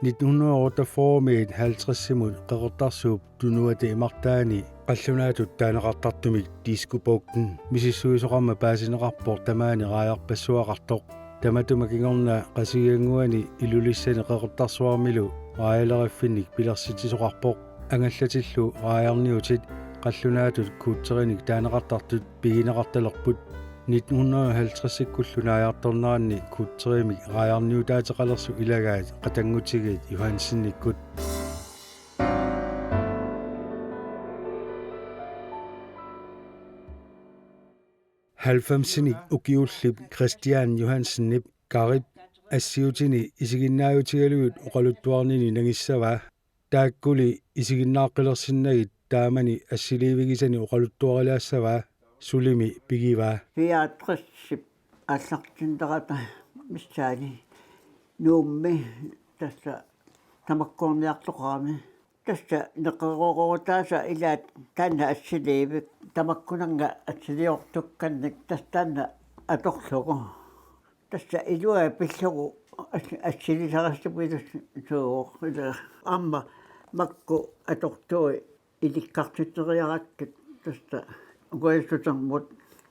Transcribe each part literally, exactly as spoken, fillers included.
Nitten hundrede og otteogfyrre-miit halvtredsimut Qeqertarsuup Tunuata imartaani qallunaatut taaneqartartumik Diskobugten misissuisoqarmat paasineqarpoq tamaani raajarpassuaqartoq. Tamatuma kingorna Qasigiannguani Ilulissani Qeqertarsuarmilu raajaleriffinnik pilersitsisoqarpoq. Angallatillu raajarniutit qallunaatut kuutserinik taaneqartartut pigineqartalerput. Nitten hundrede og halvtredsikkullu naajartorneranni kuutserimik raajarniutaateqalersut ilagaat qatanngutigiit Johansenikkut. Halvfemsinik ukiullip Christian Johansenip Karip assiutini isiginnaajutigalugit oqaluttuarnini nangissavaa. Taakkuli isiginnaaqqilersinnagit taamani assiliivigisani oqaluttuarilaassavaa sulimi pigivaa. Fireogtresip aallartinnerata missaani Nuummi tassa tamakkuuniartoqarami. Tassa neqeroorutaasa ilaat taanna assiliivik tamakkunannga assiliortukkannik tassa taanna atorlugu. Tassa ilua pillugu as-, assilisarassupilussuuvoq ila aamma makku atortui ilikkartiteriarakkit tassa ukiusutermut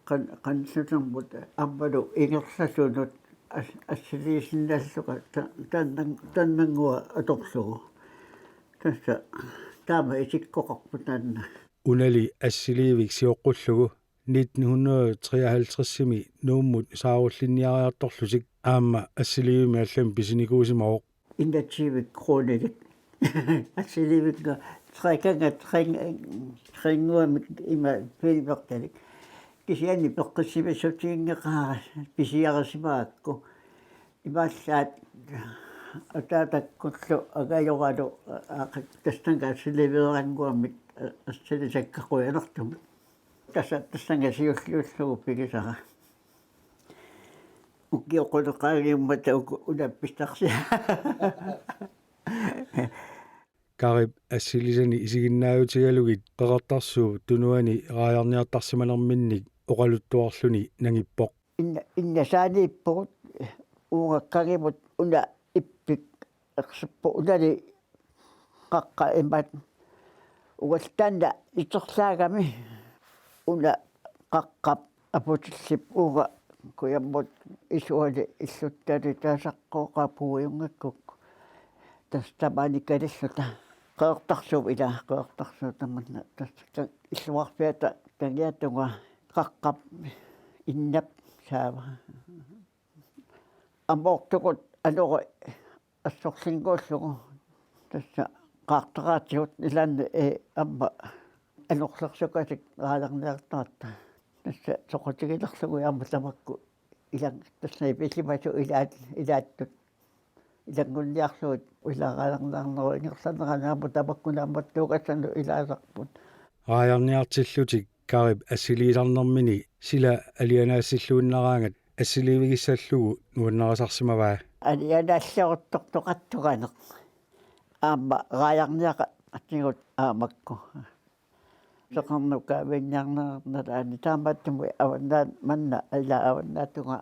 qan-, qanillutermut aammalu ingerlasunut as-, assiliisinnaallugu ta-, tannan-, tannannguaq atorlugu. Tassa taama isikkoqarpoq taanna. Unali assiliivik sioqqullugu nitten hundrede og treoghalvtredsimi Nuummut saarullinniariartorlutik aamma assiliivimmi allami pisinikuusimavoq. Enogtyve kronilik. Assiliivinnga trekanga tren-, trennguamik ima piivertalik. Kisianni peqqissimissutiginngeqaara pisiarisimagakku. Imaallaat ataatakkullu angajoralu aaqak tassannga assiliiveerannguamik assilisakka qujanartumik. Tassa tassannga siulliullugu pigisara. Ukioq qulit qaangiummata uku una pissarsia. Karip assilisani isiginnaajutigalugit Qeqertarsuup Tunuani raajarniartarsimanerminnik oqaluttuarluni nangippoq. Inna-, innasaaniippugut uunga kangimut una ippik ersippoq unali qaqqap imaat ugallanna iterlaagami una qaqqap aputillip uunga kujammut isuali illuttani taasaqqooqaat puiunngikkukku. Tassa tamaani kalilluta. Qeqertarsuup ila, Qeqertarsuup tamanna. Tassa ka-, illuarfiata kangiatunga qaqqap innap saava. Amoortugut anori assorlinnguullugu. Tassa qaartaraatigut ilaanni ee aamma anorlersukasik raajarniartaratta. Tassa soqutigilerlugu aamma tamakku ilang tassa ipillimasut ilaat, ilaattut ilanngunniarlugit ilaa raajarniarnerup ingerlanerani aamma tamakku naammattuugassanut ilaasarput. Raajarniartillutik Karip assiliisarnermini sila alianaassilluinnaraangat assiliivigissallugu nuannarisarsimavaa. Alianaalliortortoqartuganeq. Aamma raajarniaqatigut aamakku. Seqernup kaavinniarneq nalaani taamaattumik avannaat manna ila avannaatunga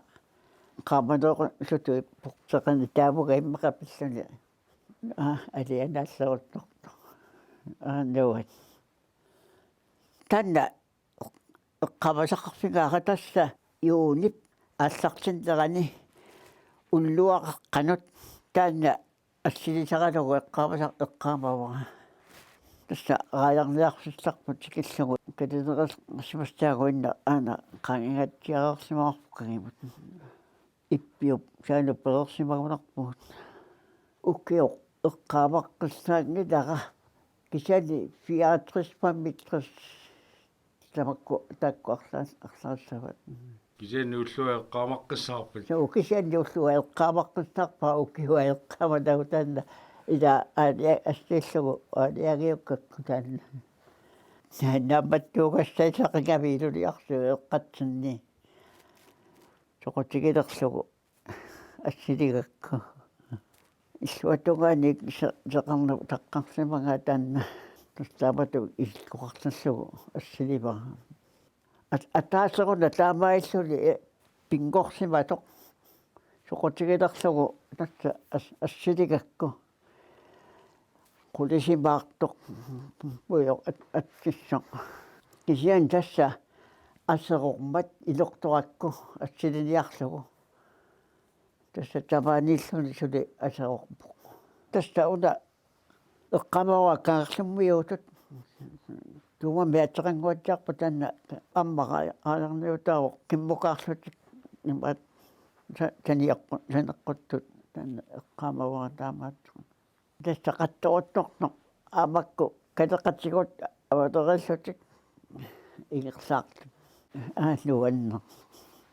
qaamanerusutuippoq seqerni taavuga immaqa pilluni. Aa, alianaalliortortoq. Aa, nuat. Taanna eqqaamasaqarfigaara tassa juunip aallartinnerani ulluaqqanut taanna assilisaralugu eqqaamasaq-, eqqaamavara. Tassa raajarniarfissarput tikillugu kalineris-, simassaaguinnaq aana qaangigatsiareersimavarput kangimut. Ippiup saanut pereersimagunarpugut. Ukioq eqqaamaqqissaanngilara kisianni fireogtres femogtres tamakku taakku arlaas-, arlaassavat. Kisianni ulluat eqqaamaqqissaarput. Suu, kisianni ulluat eqqaamaqqissaarpara ukiuat eqqaamanagu taanna. Ila aali-, assiillugu aalajangiukkakku taanna. Naammattuugassaisaqigami Ilulissarsuup eqqatsinni. Soqutigilerlugu assiligakku. Illuatungaani se-, seqernup taqqarsimagaa taanna. Tassa taamatut isikkoqartillugu assilivara. At-, ataaseruna taamaalilluni, eh, pinngorsimatoq. Soqutigilerlugu tassa as-, assiligakku. Qulisimaartoq pujoq at-, atsissoq. Kisianni tassa aserormat ilortorakku assiliniarlugu. Tassa tamaaniilluni suli aserorpoq. Tassa una eqqaamavara Kangerlummiuutut. Tuumami ateqannguatsiarpoq taanna aamma qa-, qajarniutaavoq qimmukaarlutik imaat sa-, saniaqqu-, saneqquttut taanna eqqaamavara taamaattoq. Tassa qattoruttortoq aamma makku kaleqatigut avanerillutik ingerlaartut. Aa, nuanneq.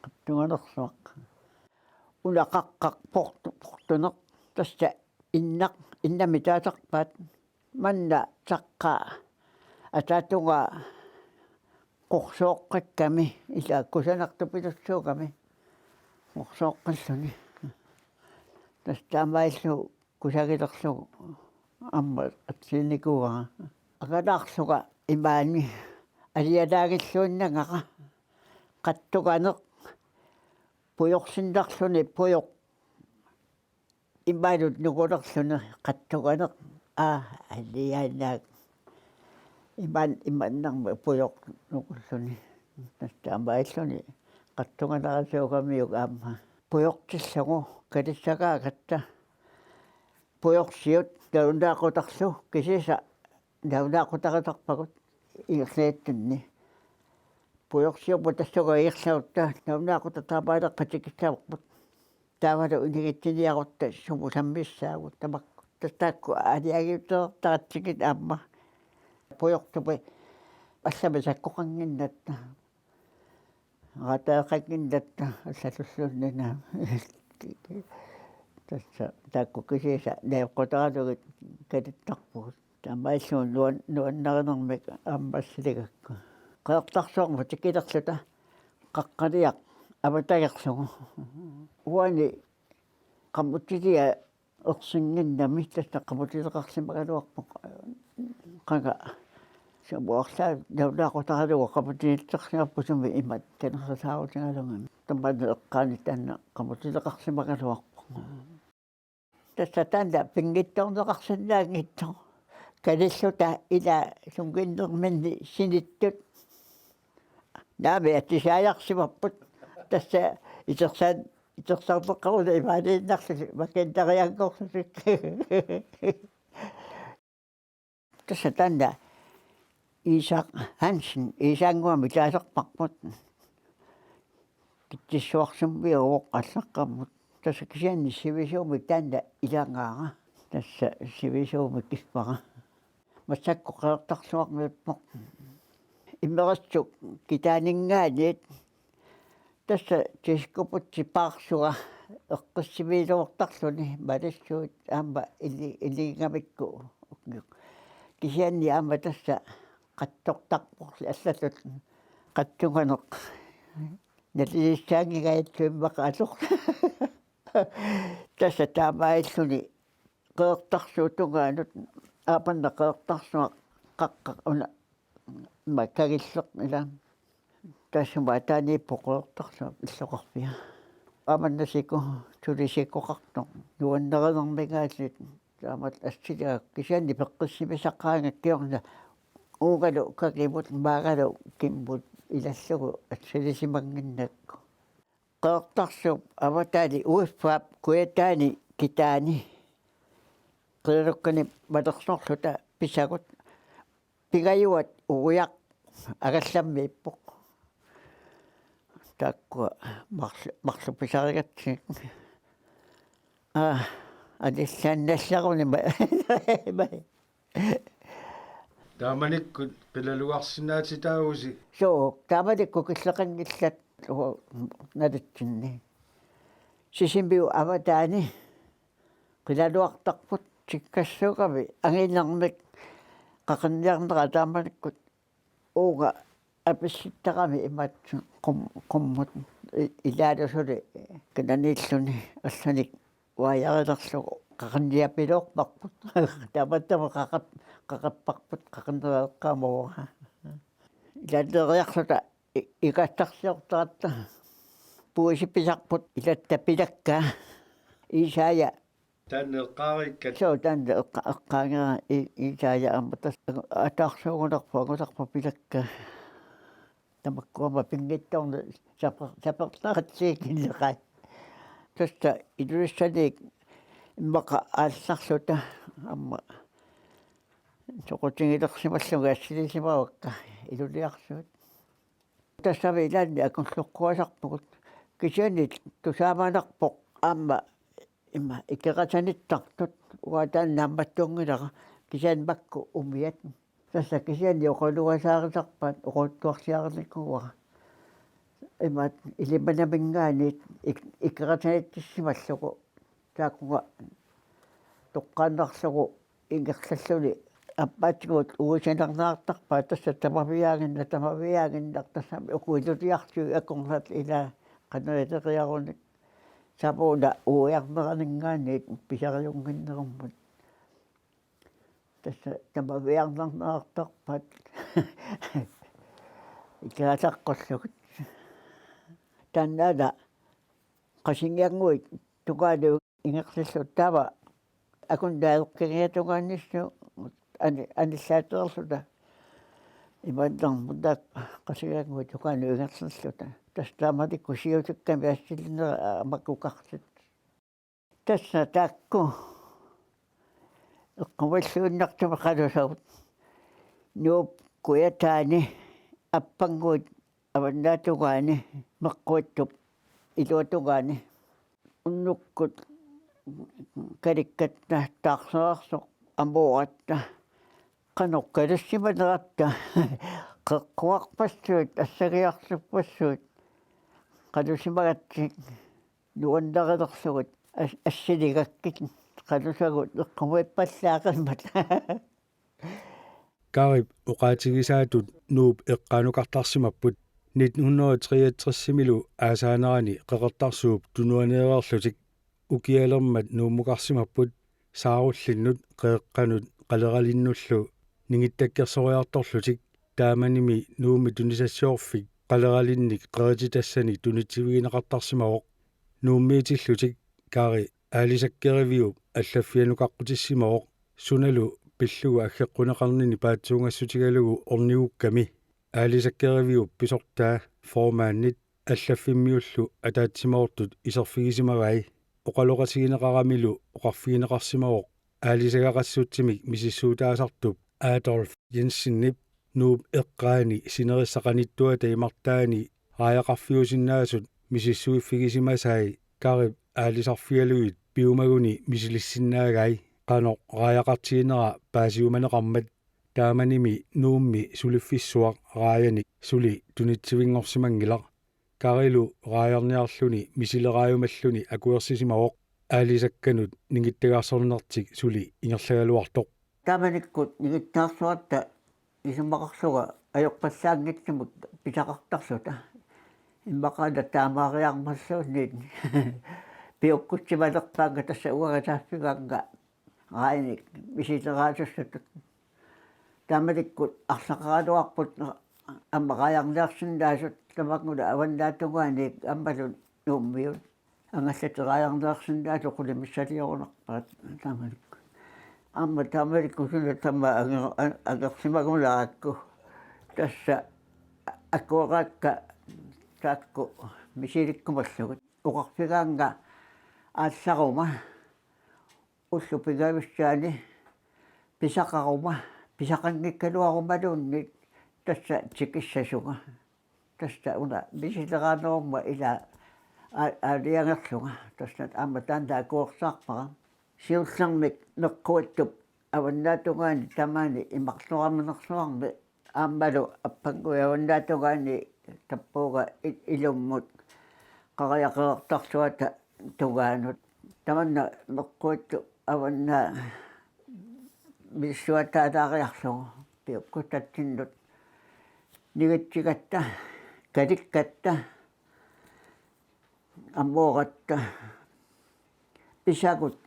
Qattunganersuaq. Una qaqqaq portu-, portuneq. Tassa innaq, innami taasarpaat. Manna saqqaa ataatungaa qorsooqqakkami, ila kusanartupilussuugami qorsooqqalluni. Tassa taamaallu kusagilerlugu aamma atsiinikuuara. Angalaarlunga imaani alialaagilluinnagara qattunganeq pujorsinnarluni pujoq imaanut nukulerluni qattunganeq aa alianaak iman-, imannermi pujoq nukulluni. Tassa taamaalilluni qattunganerasuugamiuk aamma pujortillugu kalissagaangatta pujorsiut nalunaaquttarlu kisiisa nalunaaqutarisarpagut ingerlaatsinni. Pujorsiorput tassunga ingerlagutta nalunaaqutaq taamaalerpat tikissavarput. Taavalu inigitsiniarutta sumut sammissaagut tamakku. Tassa taakku aalajangiutereertaratsigit aamma. Pujortupi allamik sakkoqannginnatta. Aataaqqannginnatta allalulluunniit. Tassa taakku kisiisa najoqqutaralugit kalittarpugut. Taamaalilluni nuan-, nuannarinermik aamma assiligakku. Qeqertarsuarmut tikilerluta qaqqaniaq avatagerlugu. Uani qamutiliaq ersinnginnami tassa qamutileqarsimagaluarpoq. Qanga sumuarlaa nalunaaqutaralugu qamutilitsersimapput sumi imatut tanersaarutigalugami. Tamanna eqqaani taanna qamutileqarsimagaluarpoq. Tassa taanna pinngitsoorneqarsinnaanngitsoq. Kalilluta ila sunnginnerminni sinittut. Naamik atisaajarsimapput. Tassa itersaan-, itersarneqaruna imaaliinnarlutik makinnarianngorlutik. Tassa taanna Isak Hansen Isannguamik taasarparput. Kitsissuarsummiuuvoq allaqqammut. Tassa kisianni sivisuumik taanna ilangaara. Tassa sivisuumik kippara. Massakkut Qeqertarsuarmiippoq. Imerissuk Kitaaninngaanniit. Tassa tiskuputsi paarsuga eqqissimiiluartarluni malissuit aamma ili-, iligamikku. Kisianni aamma tassa qattortarporli allatut qattunganeq. Nalilissaanngingajattu immaqa atorlu. Tassa taamaalilluni Qeqertarsuup tungaanut aapanna Qeqertarsuaq qaqqaq una makagilleq ila. Tassuma ataaniippoq Qeqertarsuup illoqarfia. Aamanna siku-, suli sikkoqartoq nuannarinermingaallit taamatut assiligaakku kisianni peqqissimisaqaanga kingorna uungalu kangimut maangalu kimmut ilallugu assilisimanginnakku. Qeqertarsuup avataani uiffaap kujataani kitaani qilalukkanik malersorluta pisagut pingajuat uiaq angallammiippoq. Taakkua marlu-, marluk pisarigatsigit. Aa, anillaannallaruni ma-, ma-, Taamanikkut qilalugarsinnaatitaavusi? Suu, taamanikkut killeqanngillat uagut nalitsinni. Sisimiut avataani qilalugartarput tikkassuugami anginermik qaqinniarnera taamanikkut uunga apissittarami imaattoq qum-, qummut i-, ilaalu suli kinaniilluni allanik uajarilerlugu qaqinniapiloorparput. Taamaattumik qaqip-, qaqipparput qaqinnereqqaamavara. Ilaanneeriarluta i-, ikassarsiortaratta puisipisarput ilatta pilakka. Iisaaja Taanna eqqaarikkat. Suu, taanna eqqa-, eqqaagera i-, iitaaja aamma tassa ataarsuugunarpoq, angusarpoq pilakka. Tamakkua aamma pinngitsoornani saper-, sapernaratsigikilleqaat. Tassa Ilulissaniit immaqa aallarluta aamma soqutigilersimallugit assilisimavakka iluliarsuit. Tassami ilaanni akulloqquasarpugut. Kisianni tusaamanarpoq aamma ima ikeratanittartut uanga taanna naammattunngilara kisianni makku umiat. Tassa kisianni oqalugasaarisarpaat oqaluttuarsiarinikuuara. Ima Ilimanaminngaanniit ik-, ikeratanittissimallugu. Taakunga toqqaannarlugu ingerlalluni aappaatigut uisinarnaartarpaat tassa tamaviaaginnaq, tamaviaaginnaq tassami uku iluliarsuit akornat ilaa qanoq ileriarunik. Samuuna uiarneraninngaanniit pisariunnginnerummut. Tassa tamaviaarnarnaartarpaat. Ikerasaqqullugu. Taannaana Qasigiannguit tungaanut ingerlalluta taava akunnaarukkigiatungaannissu ani-, anillaateerluta. Imaannarmut taakku Qasigiannguit tungaanut ingerlalluta. Tassa taamanikkut siusikkami assilinera aamma kukarsit. Tassa taakku eqqumalluinnartumik qalusagut. Nuup kujataani, Appannguit avannaatungaani, Meqquittup iluatungaani. Unnukkut kalikkatta taarserarsoq amuugatta. Qanoq kalussimanerapta qeqquarpassuit, assagiarluppassuit. Qalusimagatsigu nuannarilerlugit as-, assiligakkit qalusagut eqqumiippallaaqimmat. Karip oqaatigisaatut Nuup eqqaanukartarsimapput. Nitten hundrede treogtresimilu aasaanerani Qeqertarsuup tunuaniareerlutik ukialermat Nuummukarsimapput, saarullinnut, qeeqqanut, qaleralinnullu ningittakkersoriartorlutik. Taamanimi Nuummi tunisassiorfik qaleralinnik qeritsitassanik tunitsivigineqartarsimavoq. Nuummiitillutik Kari aalisakkeriviup allaffianukaqqutissimasoq, sunalu pillugu aggeqquneqarnini paatsuungassutigalugu ornigukkami. Aalisakkeriviup pisortaa formandit allaffimmiullu ataatsimoortut iserfigisimavai. Oqaloqatigineqaramilu oqarfigineqarsimavoq aalisagaqassutsimik misissuutaasartup Adolf Jensenip Nuup eqqaani sinerissap qanittuata imartaani raajaqarfiusinnaasut misissuiffigisimasai Karip aalisarfigalugit piumaguni misilissinnaagai qanoq raajaqartiginera paasiumaneqarmat. Taamanimi Nuummi suliffissuaq raajanik suli tunitsivinngorsimanngilaq. Karilu raajarniarluni misileraajummalluni akuersisimavoq aalisakkanut ningittagarsornertik suli ingerlagaluartoq. Taamanikkut ningittagarsuarta isumaqarlunga ajorpallaanngitsumik pisaqartarluta. Immaqaana taamaariarmalluunniit piukkutsimalerpaannga tassa uanga saaffigaannga raajanik misileraajussutut. Taamanikkut arlaqaraluarput aamma raajarniarsinnaasut tamannguna avannaatungaaniit aammalu Nuummiut. Angallatit raajarniarsinnaasut qulit missaliorunarpaat taamanikkut. Aamma taamanikkut suna tamaat anger-, an-, angersimagunaarakku. Tassa akueraakka taakku misilikkumallugit. Oqarfigaannga aallaruma ullut pingajussaanik pisaqaruma, pisaqanngikkaluarumaluunniit tassa tikissasunga. Tassa una misileraanerumma ila aa-, aalajangerlunga. Tassa aamma taanna akuersaarpara. Siullermik Meqquittup avannaatungaani tamaani imarluarminersuarmi aammalu Appannguit avannaatungaani tappuunga i-, ilummut qariaqeqartarsuata tungaanut. Tamanna Meqquittup avannaa misissuataalaariarlugu piukkutatsinnut ningitsigatta, kalikkatta, amuugatta, pisagut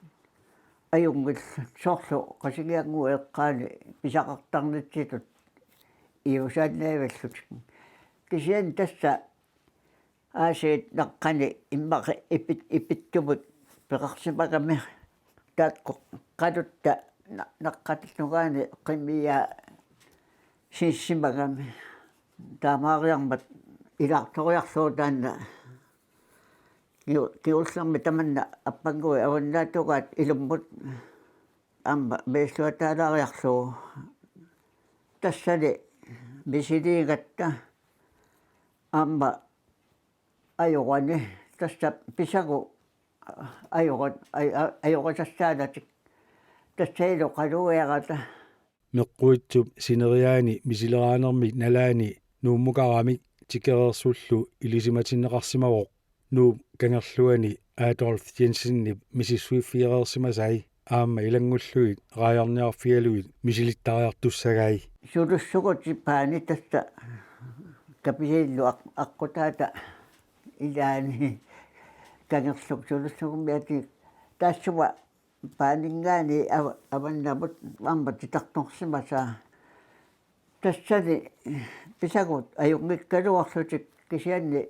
ajunngillat soorlu Qasigiannguit eqqaani pisaqartarnitsitut iusaannavillutik. Kisianni tassa aasiit naqqani immaqa ipit-, ipittumik peqarsimagami taakku qalutta na-, naqqatillugaani qimia sinsimagami. Taamaariarmat ilaartoriarlugu taanna. Kiu-, kingullermi tamanna appanngui avannaatugaat ilummut aamma misissuataalaariarlugu. Tassani misiliigatta aamma ajorani, tassa pisagut ajorat-, aj-, aj-, ajoratassaanatik tassanilu qaluiarata. Meqquitsup sineriaani misileraanermik nalaani Nuummukaramik tikereersullu ilisimatinneqarsimavoq Nuup kangerluani Adolf Jensenip misissuiffigereersimasai aamma ilanngullugit raajarniarfigalugit misilittariartussagai. Sulussugutsipaani tassa kapisillu aq-, aqqutaata ilaani kangerluk sulussugumiati taassuma paaninngaanniit av-, avannamut aamma titartorsimasaa. Tassani pisagut ajunngikkaluarlutik kisianni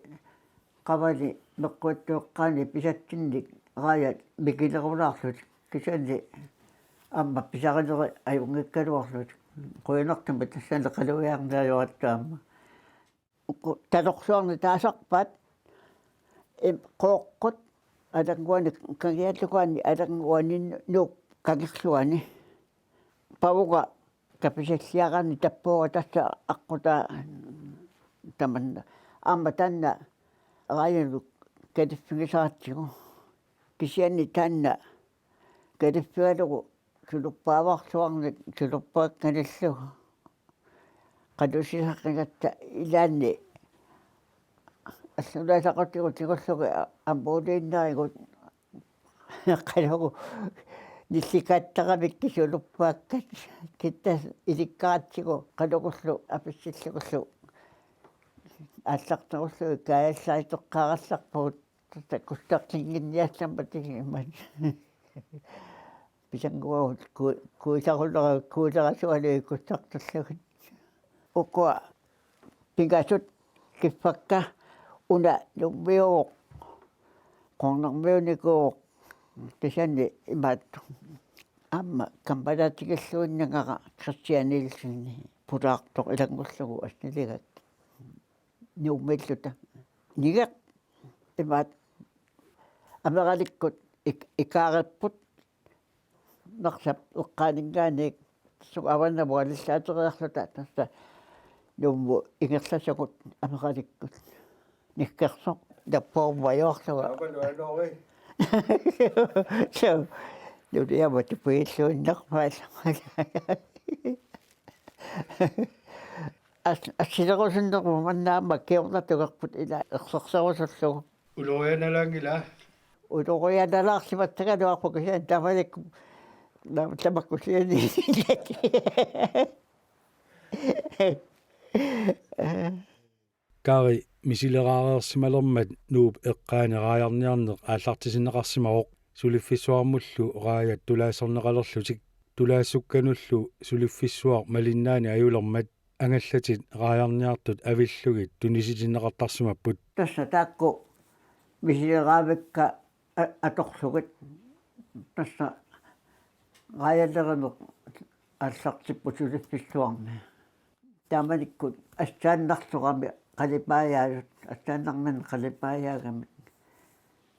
qavani meqquitsup eqqaani pisatsinnik raajat mikilerulaarlutik kisianni aamma pisarinerit ajunngikkaluarlutik. Qujanartumik tassani qaluiarniajoratta aamma. Uku talorsuarni taasarpaat, im, Qooqqut, Alannguani, Kangiallukaani Alannguani Nuup kangerluani. Pavunga kapisilliaraanni tappuuga tassa aqqutaa tamanna. Aamma taanna raajanut kaliffigisaratsigu. Kisianni taanna kaliffigalugu suluppaavarsuarnik suluppakkanillu qalusisaqigatta ilaanni allunaasaqutigut tigullugu a-, ambuliinnarigut qalugu nillikattaramik suluppakkat kitta ilikkaratsigu qalugullu apissillugullu aallarterullugit kaajallaritoqqaarallarpugut. Tassa kussarlinnginniassammat tigimat. Pisannguagut ku-, kuisarulera-, kuiserasualugit kussartullugit. Ukua pingasut kiffakka una Nuummiuvoq, Qornermiunikuuvoq, kisianni imaattoq aamma kammalaatigilluinnagara Christian Nielsen pulaartoq ilanngullugu asniligak. Nuummilluta. Nigeq imaat Ameralikkut ik-, ikaaripput Narsap eqqaaninngaanniit tassunga avannamut alillaateriarluta tassa Nuummut ingerlasugut Ameralikkut. Nikkersoq nappoormajoorlugu. Aamma nuanori. So, nuliama tupiilluinnarpaallunga. As-, assilerusunnermut manna aamma kingorna tungerput ila erserserusullugu. Ulorianalaanngilaq. Ulorianalaarsimassagaluarpoq kisianni taamanikkut na-, tamakku sianiinnarlugit. Kari misileraareersimalermat Nuup eqqaani raajarniarneq aallartitinneqarsimavoq. Suliffissuarmullu raajat tulaassorneqalerlutik. Tulaassukkanullu suliffissuaq malinnaani ajulermat angallatit raajarniartut avillugit tunisitinneqartarsimapput. Tassa taakku misileraavikka a-, atorlugit. Tassa raajalerineq aallartipput suliffissuarmi. Taamanikkut assaannarlugami qalipaajaasut, assaannarmini qalipaajaagamik.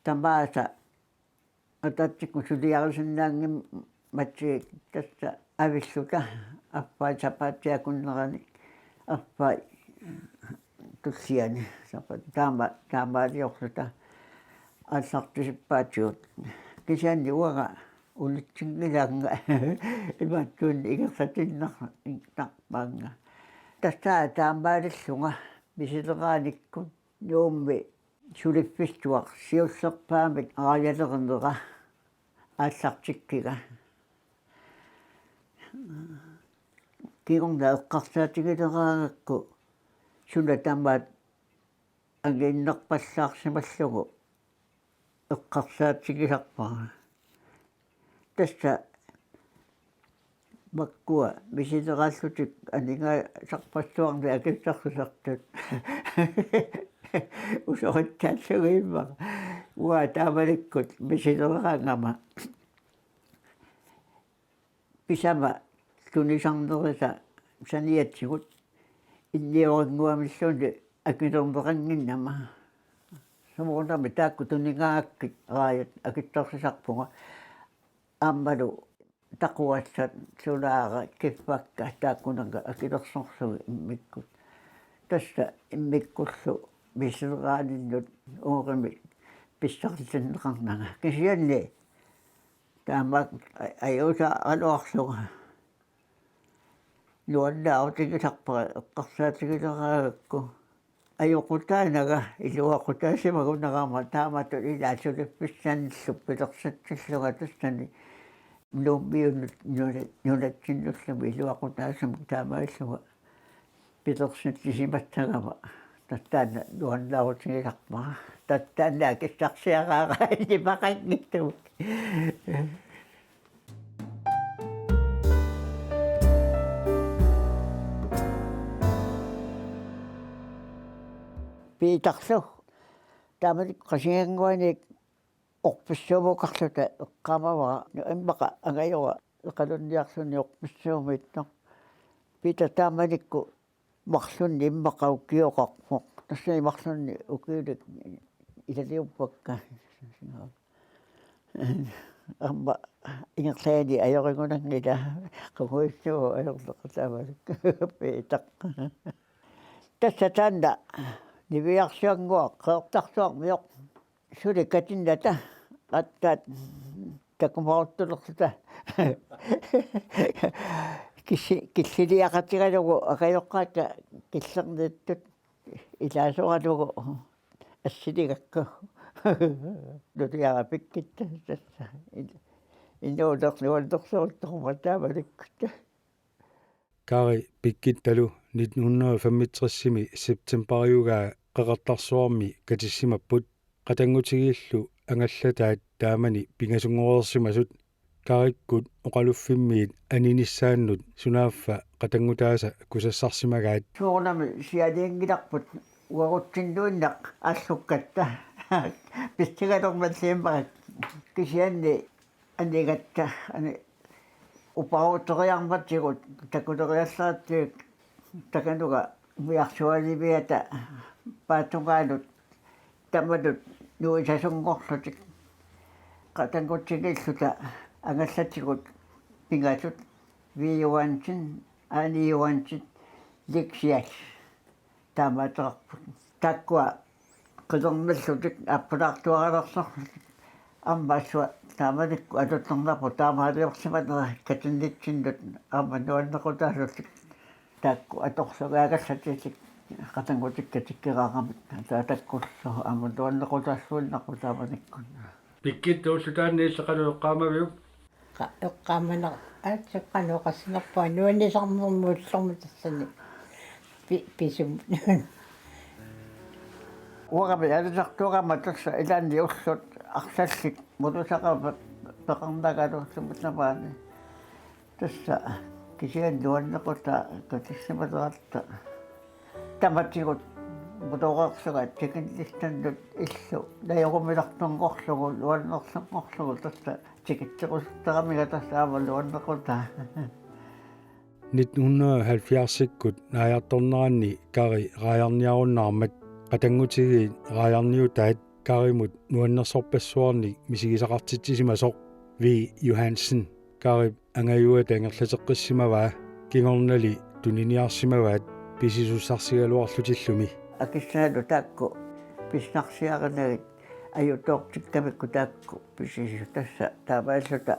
Tamaasa ataatsikkut suliarisinnaanngimmata tassa avilluta affai sapaatip akunneranik affai tulliani sapa-, taama-, taamaaliorluta aallartisippaatigut. Kisianni uanga unitsinngilaannga imaattunik ingerlatinnar-, -narpaannga. Tassa taamaalillunga misileraanikkut Nuummi suliffissuaq siullerpaamik raajalerinera aallartikkiga. Kingorna eqqarsaatigileraangakku suna tamaat angiinnarpallaarsimallugu eqqarsaatigisarpara. Tassa makkua misileraallutik aningaasarpassuarnik akissarsimasartut. Usoritsaallugit immaqa. Uanga taamanikkut misileraangama Pisama tunisarnerisa saniatigut inniorinnguamilluunniit akilerneqannginnama. Soorunami taakku tunigaakkit raajat akitsorsisarpunga. Aammalu taquassat, sulaara, kiffakka taakkunannga akilersorsugit immikkut. Tassa immikkullu misiliininnut uurimik pissarsitinneqarnanga. Kisianni taama ajuusaaraluarlunga nuannaarutigisarpara eqqarsaatigileraagakku. Ajoqutaananga iluaqutaasimagunarama taamatut ilaat suliffissanillu pilersitsillunga tassani Nuummiunut nuna-, nunatsinnullumi iluaqutaasumik taamaallunga pilersitsisimassagama. Tassani nuannaarutigisarpara. Tassani akissarsiaraara nipaqanngitsumik. Piitarlu taamanikkut Qasigiannguani orpissuumoqarluta eqqaamavara, immaqa angajora Iqalunniarluni orpissuumiittoq. Piita taamanikkut marlunnik immaqa ukioqarpoq. Tassani marlunnik ukiulik ilaliuppakka. Aamma ingerlaannaq ajorigunanngilaq, qungujussuu ajorleqataavalik Piitaq. Tassa taanna niviarsiannguaq Qeqertarsuarmioq suli katinnata aatsaat takumaaruttulerluta. Kissi-, killiliaqatigalugu angajoqqaata killerniittut ilaasoralugu assiligakku. Nuliara pikkitta tassa. In-, inuunerlu uannersuullugu taamanikkut. Kari pikkittalu nitten hundrede og femogtres-imi septembariugaa Qeqertarsuarmi katissimapput. Qatanngutigiillu angallataat taamani pingasunngorsimasut Karikkut oqaluffimmiit aninissaannut sunaaffa qatanngutaasa kusassarsimagaat. Soorunami sialiinngilarput uagutsinnuinnaq allukkatta. Pissigalermalliimmarik kisianni anigatta ani upaaruteriarmatigut takuleriallaratsigit takanunga umiarsualiviata paatungaanut tamanut nuisasunngorlutik. Qatanngutigiilluta angallatigut pingasut Vee Johansen, Aani Johansen, Leksias taamaateqarput. Taakkua qilermallutik appalaartuaralersorlutik. Aamma assua taamanikkut atuuttarnerput taamaaliorsimanera katinnitsinnut aamma nuannequtaallutik. Taakku atorlugit angallatitik qatanngutikka tikkeraramik taava taakkullu aamma nuannequtaassuinnarput taamanikkut. Pikkitta ulloq taanna illit qanoq eqqaamaviuk? Qa-, eqqaamanera aatsaat qanoq oqassanerpunga nuannisarnermut ullormut tassani pi-, pisumut. Uangami alisartuugama tassa ilaanni ullut arlallit mulusaqarmat peqarnagaluullutik tamaani. Tassa kisianni nuannequtaa katissimaleratta. Tamatigut mutoreerlunga tikillissannut illu najorumilertunngorlugu nuannerlunngorlugu tassa tikitserusuttaramigit tassa aamma nuannequtaa. Nitten hundrede og halvfjerds-ikkut naajartorneranni Kari raajarniarunnaarmat qatanngutigiit raajarniutaat Karimut nuannersorpassuarnik misigisaqartitsisimasoq Vee Johansen Karip angajuata ingerlateqqissimavaa kingornali tuniniarsimavaat pisisussarsigaluarlutillumi. Akissaalu taakku pissarsiarinagit ajutoortikkamikku taakku pisisut tassa taamaalluta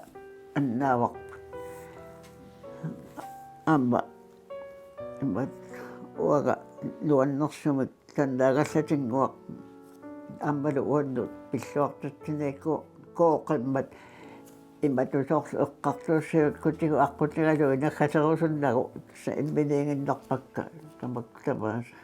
annaavarput. Aamma imat uanga nuannersumik taanna angallatinnguaq aammalu uannut pilluartitsiniikku kooqimmat imatut soorlu eqqartuussivikkutigu aqqutigalugu inaggaserusunnagu tassa imminiiginnarpakka tamakku tamaasa.